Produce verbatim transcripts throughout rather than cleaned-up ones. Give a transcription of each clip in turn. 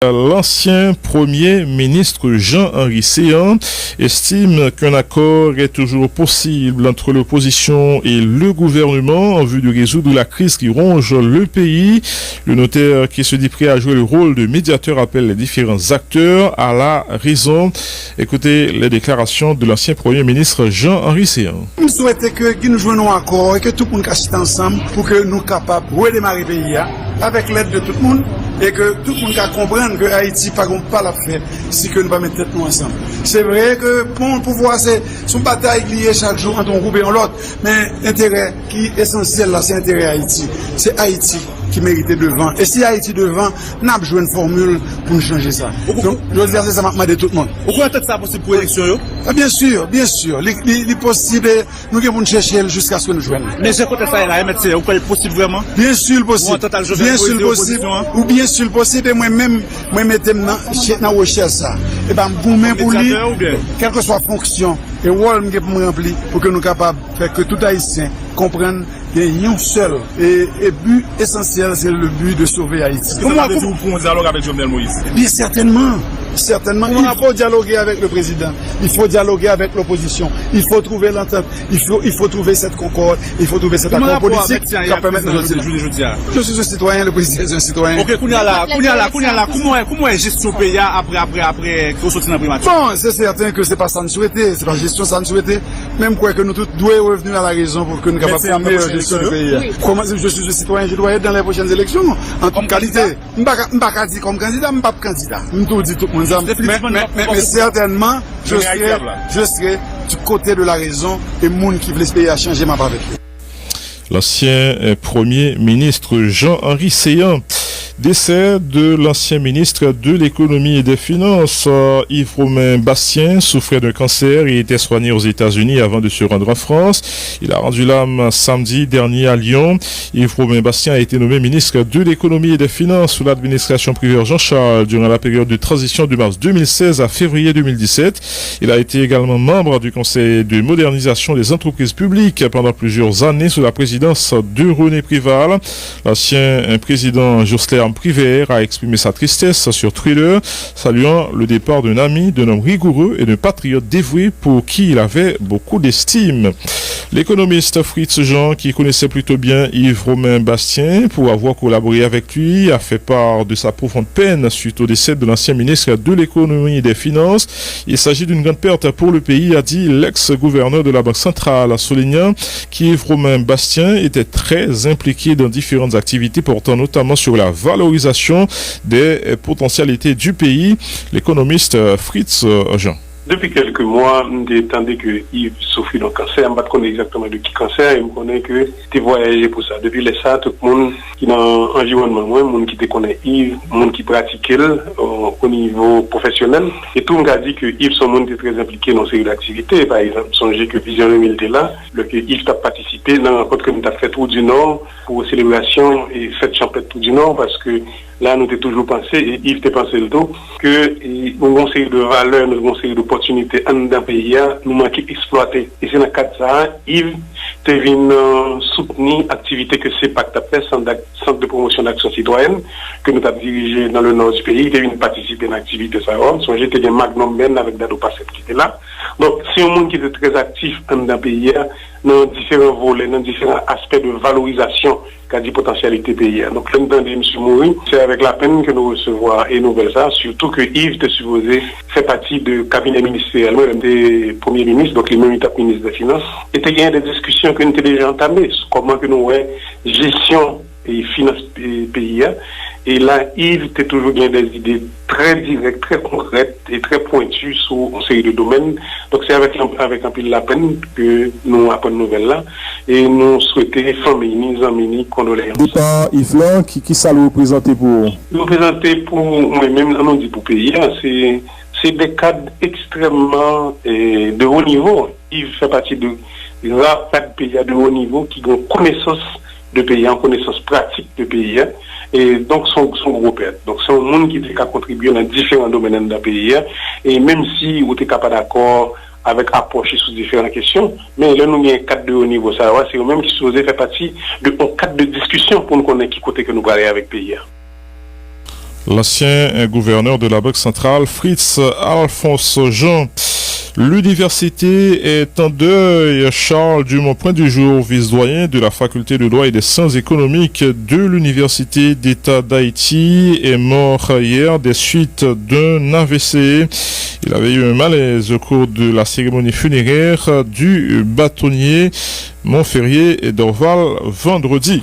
L'ancien Premier ministre Jean-Henry Céant estime qu'un accord est toujours possible entre l'opposition et le gouvernement en vue de résoudre la crise qui ronge le pays. Le notaire, qui se dit prêt à jouer le rôle de médiateur, appelle les différents acteurs à la raison. Écoutez les déclarations de l'ancien Premier ministre Jean-Henry Céant. M swete ke, ke nou jwenn yon akò e ke tout moun ka chita ansanm pou ke nou kapab redemare peyi a avèk lèd de tout moun e ke tout moun ka konprann ke Ayiti pa gon pa l ap fè si ke nou pa met tèt nou ansanm. Se vre ke, bon, pouvwa se, se yon batay li ye chak jou ant yon gwoup e yon lòt, men enterè ki esansyèl la, se enterè Ayiti. Se Ayiti ki merite devan. E si Ayiti devan, n ap jwenn fòmil pou n chanje sa. Donk, jodi a, se sa m ap mande tout moun. Ou kwè antant sa posib pou eleksyon yo? Ah, byen si, byen si. Li, li, li posib e nou gen pou n chèche l jiskaske nou jwenn li. Men jan kontèks la ye la, Mèt Seyè, ou kwè l posib vrèman? Byen si l posib. Ou antant ak Jovenel Moïse e opozisyon an? Ou byen si l posib e mwen menm, mwen mete m nan, nan rechèch sa. E pa m goumen pou li, kèlkeswa fonksyon e wòl m gen pou m ranpli pou ke nou kapab fè ke tout Ayisyen konprann gen yon sèl e, e bi esansyèl, se le bi de sove Ayiti. Sa vle di ou pou yon dyalòg avèk Jovenel Moïse? Bien certainement, certainement. Il faut dialoguer avec le président. Il faut dialoguer avec l'opposition. Il faut trouver l'entente. Il faut, il faut trouver cette concorde. Il faut trouver cet accord politique qui va permettre de sortir. Je suis un citoyen, le président est un citoyen. Ok, kounye a la, kounye a la, kounye a la, kòman, kòman w wè jesyon peyi a apre, apre, apre ke w soti nan primati? Bon, c'est certain que c'est pas ça n swete, c'est pas jesyon sa n swete. Men m kwè ke nou tout dwe revni a la rezon pou ke nou kapab fè yon meyè jesyon de peyi a. Kòman, je suis un citoyen, je dois être dans les prochaines élections, en toute qualité. M pa ka, m pa ka di kòm kandida, m p ap kandida. M tou di tout moun sa. Men, men, men, men sètènman, je serai, je serai du côté de la raison, e moun ki vle peyi a chanje, m ap avèk yo. L'ancien, euh, Premier ministre Jean-Henry Céant. Décès de l'ancien ministre de l'Économie et des Finances, euh, Yves Romain Bastien, souffrait d'un cancer et était soigné aux États-Unis avant de se rendre en France. Il a rendu l'âme samedi dernier à Lyon. Yves Romain Bastien a été nommé ministre de l'Économie et des Finances sous l'administration Privert-Jean-Charles durant la période de transition de mars deux mille seize à février deux mille dix-sept. Il a été également membre du Conseil de modernisation des entreprises publiques pendant plusieurs années sous la présidence de René Préval. L'ancien président Jocelerme Privert a exprimé sa tristesse sur Twitter, saluant le départ d'un ami, d'un homme rigoureux et d'un patriote dévoué pour qui il avait beaucoup d'estime. L'économiste Fritz Jean, qui connaissait plutôt bien Yves Romain Bastien pour avoir collaboré avec lui, a fait part de sa profonde peine suite au décès de l'ancien ministre de l'Économie et des Finances. Il s'agit d'une grande perte pour le pays, a dit l'ex-gouverneur de la Banque centrale, soulignant qu'Yves Romain Bastien était très impliqué dans différentes activités portant notamment sur la valorisation des potentialités du pays. L'économiste Fritz Jean. Depi kèlke mwa, m te tande ke Yves soufri yon kansè. M pa t konnen egzakteman de ki kansè, e m konnen ke li te vwayaje pou sa. Depi lè sa, tout moun ki nan anviwònman mwen, moun ki te konnen Yves, moun ki pratike l, o, o nivo pwofesyonèl, e tou m ka di ke Yves se yon moun ki te trè enplike nan yon seri d aktivite. Pa egzanp, sonje ke Vizyon de mil te la, lè ke Yves t ap patisipe nan rankont ke nou t ap fè Trou di Nò pou selebrasyon e fèt chanpèt Trou di Nò, paske la, nou te toujou panse, e Yves te panse l tou, ke, e, nou gen yon seri de valè, nou gen yon seri de opòtinite anndan peyi a, nou manke eksplwate. E se nan kad sa a, Yves te vin, euh, soutni aktivite ke sepak t ap fè, Sant d'Ak-, Sant de Pwomosyon d'Aksyon Sitwayèn, ke nou t ap dirije nan le nò di peyi, te vin patisipe nan aktivite sa yo. Sonje te gen Magnum Band avèk Dadou Passep ki te la. Donk, se yon moun ki te trè aktif anndan peyi a, nan diferan volè, nan diferan aspè de valorizasyon ka di potansyalite peyi a. Donk, lè n tande misye mouri, se avèk lapenn ke nou resevwa e nouvèl sa, sitou ke Yves te sipoze fè pati de kabinè ministeryèl mwen, lè m te premye minis, donk li menm li t ap minis dè finans. E te genyen de diskisyon ke n te deja antame sou kòman ke nou wè jesyon e finans, e, peyi a. E la, Yves te toujou gen de zide trè dirèk, trè konkrèt e trè pwenti sou yon seri de domèn. Donk, se avèk, avèk anpil lapenn ke nou aprann nouvèl la. E nou swete fanmi ni, zanmi ni, kondoleyans. Depa Yves lan, ki, ki sa l reprezante pou ou? Li reprezante pou mwen menm, an nou di pou peyi a, se, se de kad ekstrèmman, e, de wo nivo. Yves fè pati de ra kad peyi a de wo nivo ki gen konesans de peyi a, yon konesans pratik de peyi a. E donk, se yon, se yon gwo pèt. Donk, se yon moun ki te ka kontribye nan diferan domèn anndan peyi a. E menm si ou te ka pa dakò avèk apwòch li sou diferan kesyon, men lè nou gen kad de wo nivo sa yo a, se yo menm ki sipoze fè pati de yon kad de diskisyon pou n konnen ki kote ke nou prale avèk peyi a. L'ancien gouverneur de la Banque centrale, Fritz Alphonse Jean. L'université est en deuil. Charles Dumont Point du Jour, vice-doyen de la faculté de droit et des sciences économiques de l'Université d'État d'Haïti, est mort hier des suites d'un A V C. Il avait eu un malaise au cours de la cérémonie funéraire du bâtonnier Monferrier Dorval vendredi.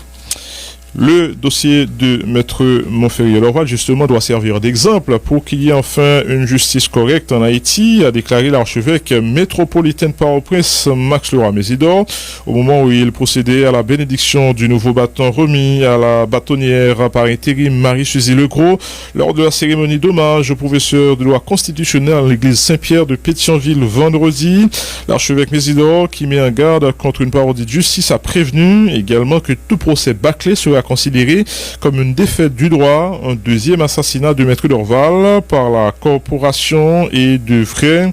Le dossier de Maître Monferrier Dorval, justement, doit servir d'exemple pour qu'il y ait enfin une justice correcte en Haïti, a déclaré l'archevêque métropolitain de Port-au-Prince, Max Leroy Mésidor, au moment où il procédait à la bénédiction du nouveau bâton remis à la bâtonnière par intérim Marie-Suzy Legros lors de la cérémonie d'hommage au professeur de droit constitutionnel à l'église Saint-Pierre de Pétion-Ville vendredi. L'archevêque Mésidor, qui met en garde contre une parodie de justice, a prévenu également que tout procès bâclé sera considéré comme une défaite du droit. Un deuxième assassinat de Maître Dorval par la corporation et devrait,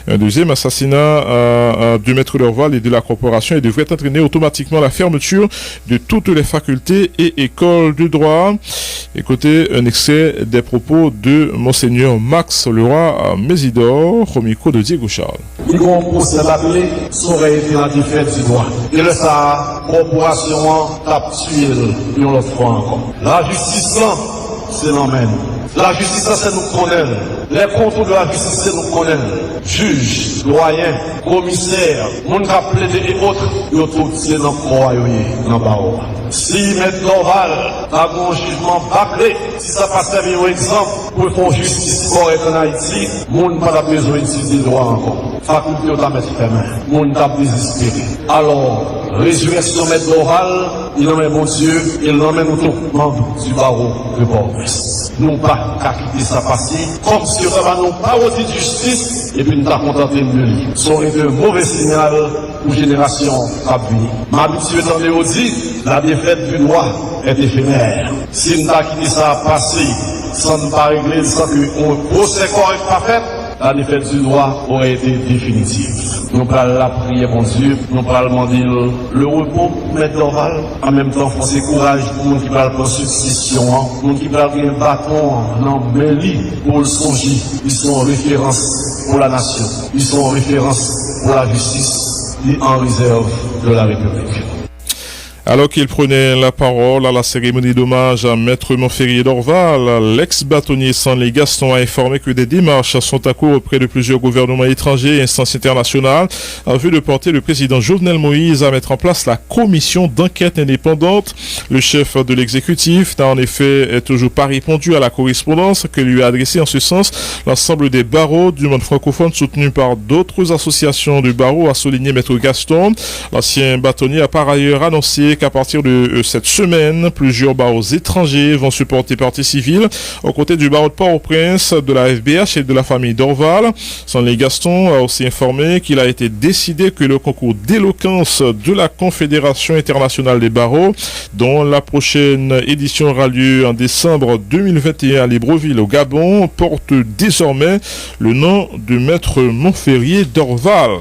un deuxième assassinat euh, euh, de Maître Dorval et de la corporation et devrait entraîner automatiquement la fermeture de toutes les facultés et écoles de droit. Écoutez un extrait des propos de Monseigneur Max Leroy Mésidor au micro de Diego Charles. Li gen yon pwosè bâclé, sa aurait été la défaite du droit. E lè sa a, kòporasyon an t ap tiye l yon lòt fwa ankò. Lajistis lan, se nan men nou. Lajistis lan, se nou k konnen l. Les contours de la justice, se nou k konnen l. Jij, dwayen, komisè, moun k ap plede e otre, yo tout se nan kò a yo ye, nan bawo a. Si Mèt Dorval ta gen yon jijman bâclé, si sa pa sèvi yon egzanp pou fè yon jistis kòrèk ann Ayiti, moun pa t ap bezwen etidye dwa ankò. Fakilte yo ta mèt fèmen. Moun t ap dezespere. Alò, rezirèksyon Mèt Dorval, li nan men Bondye, e l nan men nou tou, manm du barreau de Pòtoprens. Nou pa ka kite sa pase, kòmsi yo ta ba nou yon parodi de jistis, epi n ta kontante n de li. Sa aurait été un mauvais signal pou jenerasyon k ap vini. M abitye tande yo di, la défaite du droit est éphémère. Si n ta kite sa pase san n pa regle l, san ke yon pwosè kòrèk pa fèt, la défaite du droit aurait été définitive. Nou pral lapriyè Bondye, nou pral mande l le repos pou Mèt Dorval. An menm tan, fòs e kouraj pou moun ki pral pran siksesyon an, moun ki pral gen baton an nan men li pou l sonje li se yon referans pou lanasyon, li se yon referans pou lajistis, li an rezèv de la Repiblik. Alors qu'il prenait la parole à la cérémonie d'hommage à Maître Monferrier Dorval, l'ex-bâtonnier Stanley Gaston a informé que des démarches sont en cours auprès de plusieurs gouvernements étrangers et instances internationales en vue de porter le président Jovenel Moïse à mettre en place la commission d'enquête indépendante. Le chef de l'exécutif n'a en effet toujours pas répondu à la correspondance que lui a adressée en ce sens l'ensemble des barreaux du monde francophone soutenus par d'autres associations de barreaux, a souligné Maître Gaston. L'ancien bâtonnier a par ailleurs annoncé qu'à partir de euh, cette semaine, plusieurs barreaux étrangers vont se porter partie civile aux côtés du barreau de Port-au-Prince, de la F B H et de la famille Dorval. Stanley Gaston a aussi informé qu'il a été décidé que le concours d'éloquence de la Confédération internationale des barreaux, dont la prochaine édition aura lieu en décembre deux mille vingt et un à Libreville, au Gabon, porte désormais le nom de Maître Monferrier Dorval.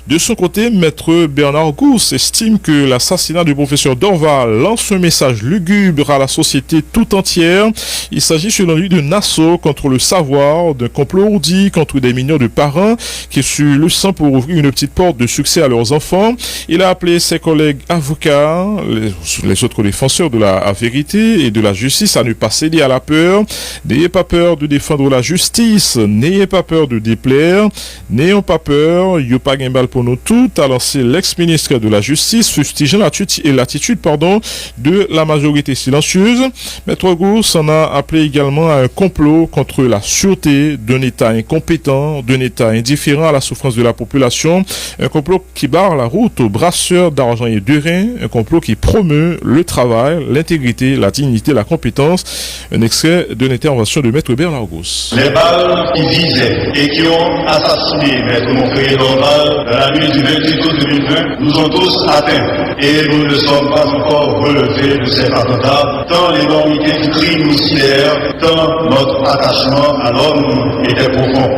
De son côté, Maître Bernard Gousse estime que l'assassinat du professeur Dorval lance un message lugubre à la société tout entière. Il s'agit selon lui d'un assaut contre le savoir, d'un complot ourdi contre des millions de parents qui suent le sang pour ouvrir une petite porte de succès à leurs enfants. Il a appelé ses collègues avocats, les, les autres défenseurs de la vérité et de la justice à ne pas céder à la peur. N'ayez pas peur de défendre la justice, n'ayez pas peur de déplaire. N'ayons pas peur, yo pa gen bal pou nou tout, a lansé l'ex-ministre de la Justice, fustigeant l'attitude, l'attitude, pardon, de la majorité silencieuse. Maître Gousse en a appelé également à un complot contre la sûreté, d'un État incompétent, d'un État indifférent à la souffrance de la population, un complot qui barre la route aux brasseurs d'argent et de reins, un complot qui promeut le travail, l'intégrité, la dignité, la compétence. Un extrait de l'intervention de Maître Bernard Gousse. Les balles qui visaient et qui ont assassiné Maître Monferrier Dorval dans la nuit du vingt-huit août deux mille vingt nous ont tous atteints et nous ne sommes pas encore relevés de cet attentat, tant l'énormité du crime nous sidère, tant notre attachement à l'homme était profond.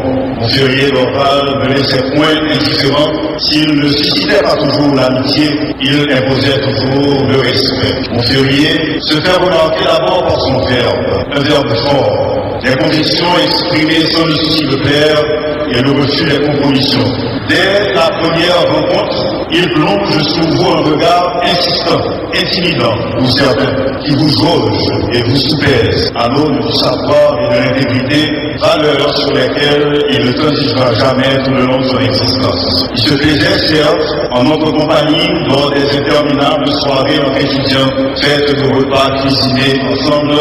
Mon ferrier Dorval me laissait point indifférent. S'il ne suscitait pas toujours l'amitié, il imposait toujours le respect. Mon ferrier se fait remarquer d'abord par son verbe, un verbe fort, des convictions exprimées sans le souci de plaire et le refus des compromissions. Dès la première rencontre, il plonge sur vous un regard insistant, intimidant pour certains, qui vous jauge et vous soupèse à l'aune du savoir et de l'intégrité, valeurs sur lesquelles il ne transigera jamais tout le long de son existence. Il se plaisait, certes, en notre compagnie lors des interminables soirées entre étudiants, faites de repas cuisinés ensemble,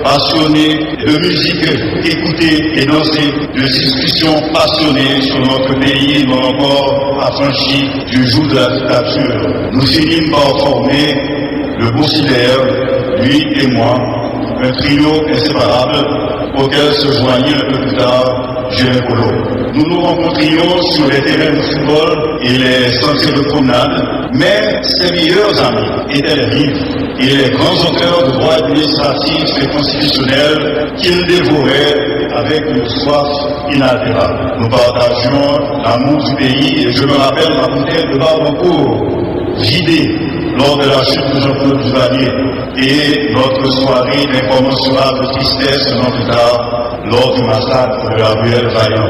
passionnés de musique écoutée et dansée, de discussions passionnées sur notre pays non encore affranchi du joug de la dictature. Nous finîmes par former le beau cyber, lui et moi, un trio inséparable auquel se joignit un peu plus tard Gilles Collot. Nous nous rencontrions sur les terrains de football et les sentiers de promenade, mais ses meilleurs amis étaient les livres et les grands auteurs de droit administratif et constitutionnel qu'il dévorait avec une soif inaltérable. Nous partagions l'amour du pays et je me rappelle ma bouteille de Barbancourt vidée lors de la chute de Jean-Claude Duvalier et notre soirée d'incommensurable tristesse un an plus tard lors du massacre de la ruelle Vaillant.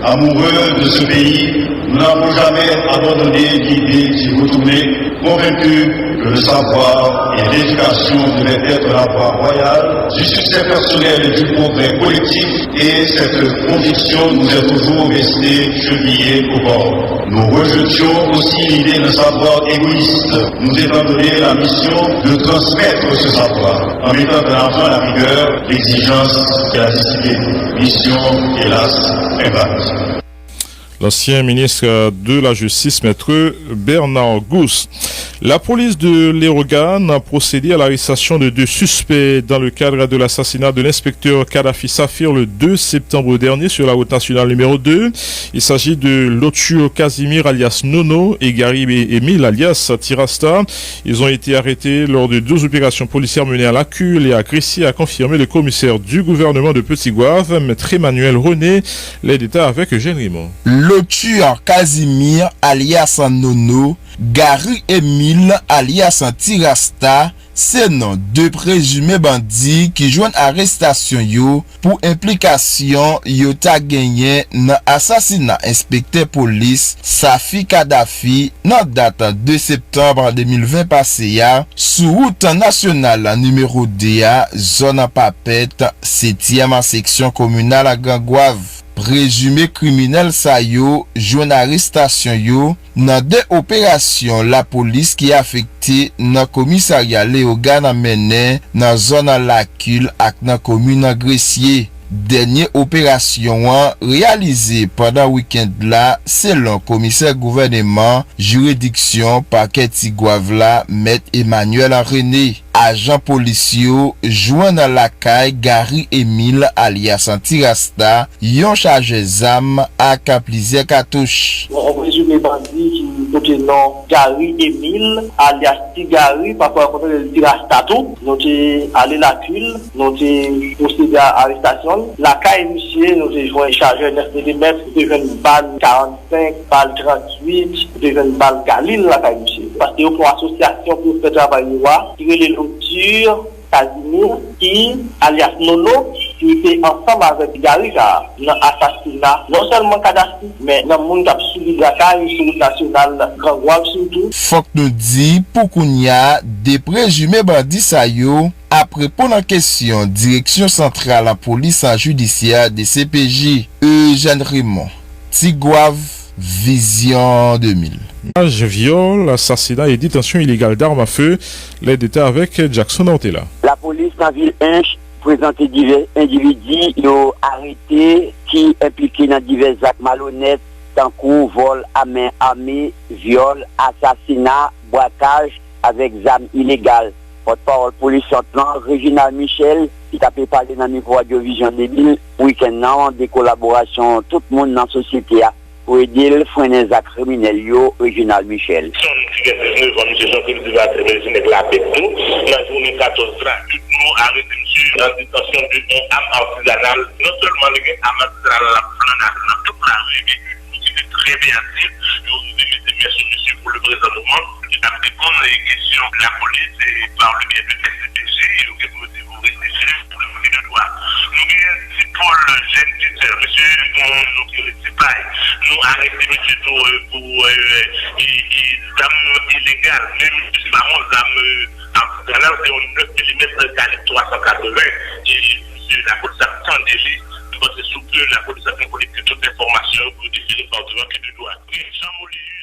Amoureux de ce pays, nous n'avons jamais abandonné l'idée d'y retourner, convaincus que le savoir et l'éducation devaient être la voie royale du succès personnel et du progrès collectif, et cette conviction nous est toujours restée chevillée au corps. Nous rejetions aussi l'idée d'un savoir égoïste, nous étant donné la mission de transmettre ce savoir, en mettant en avant la rigueur, l'exigence et la discipline. Mission, hélas, invaincue. L'ancien ministre de la Justice, Maître Bernard Gousse. La police de Léogâne a procédé à l'arrestation de deux suspects dans le cadre de l'assassinat de l'inspecteur Kadhafi Saphir le deux septembre dernier sur la route nationale numéro deux. Il s'agit de Lotur Casimir alias Nono et Gary Émile alias Tirasta. Ils ont été arrêtés lors de deux opérations policières menées à Lacul et à Gressier, a confirmé le commissaire du gouvernement de Petit-Goâve, Maître Emmanuel René. Les détails avec Eugène Raymond. Lotur Casimir alias Nono, Gary Émile alias Tirasta, se non de prezime bandi ki jwenn arestasyon yo pou enplikasyon yo ta genyen nan asasina enspektè polis Safi Kadhafi nan dat de septanm de mil ven pase a, sou wout nasyonal nimewo de a, zòn Papèt, setyèm seksyon kominal Gran Gwav. Prezime kriminèl sa yo jwenn arestasyon yo nan de operasyon lapolis ki afekte nan komisarya Leyogàn mennen nan zòn Lakil ak nan komin Gresye. Dènye operasyon an reyalize pandan wikenn la, selon komisè gouvèneman jiridiksyon pakè Tigwav la, Mèt Emmanuel René. Ajan polis yo jwenn lakay Gary Emile, alyas Ti Rasta, yon chajè zam ak plizyè katouch. Yon prezime bandi ki pote non Gary Emile, alyas Ti Gary, pafwa yo konn rele l Ti Rasta tou. Nou te ale Lakil, nou te pwosede a arestasyon l. Lakay misye, nou te jwenn chajè nèf milimèt, nou te jwenn bal karannsenk, bal tranntuit, nou te jwenn bal Galil lakay misye. Paske yo fè yon asosyasyon pou yo fè travay yo a, ki rele Lotur Casimir, ki, alyas Nono, ki te ansanm avèk Gary sa a nan asasina non sèlman Kadhafi, men nan moun k ap sibi trakay sou wout nasyonal Gran Gwav sitou. Fòk nou di, pou kounye a, de prezime bandi sa yo ap reponn an kesyon Direksyon Santral Polis Jidisyè, D C P J. Eugène Raymond, Tigwav, Vizyon de mil. Imaj, vyòl, asasina e detansyon ilegal dam afe. Lè deta avèk Jackson Ortela. Lapolis nan vil Ench prezante divès endividi yo arete ki enplike nan divès zak malonèt, tankou vòl a men ame, vyòl, asasina, brakaj avèk zam ilegal. Pòtpawòl polis sant lan, Reginald Michel, ki t ape pale nan mikwo Radyo Vizyon de mil, wikenn nan, de kolaborasyon tout moun nan sosyete a pou ede l frennen zak kriminèl yo, Reginald Michel. Sòm ti gen diznèf an, misye se yon kiltivatè, men li se nèg Lapèt tou. Nan jounen katòz la, yo arete misye nan detansyon de yon am atizanal. Non sèlman li gen am atizanal la, l ap flann avè l nan tout Sa rive, nou ki te trè veyatif, yo rive mete men sou misye pou le prezan moman. Li t ap reponn e kesyon lapolis e pa le byen de S P C J, yo gen pou yo di yo rete silans pou le manke de dwa. Nou gen Ti Pòl, jèn Pitè, misye gon non ki rete pay. Nou arete misye tou e, pou e, e, e, zam ilegal, menm misye se pa yon zam e, artizanal, se yon nèf milimèt kalib twa san katreven. E misye, lapolis ap tande li. Nou panse sou ke lapolis ap vin kolekte tout enfòmasyon yo pou yo defere pa devan ki de dwa. Gen Jean Molius.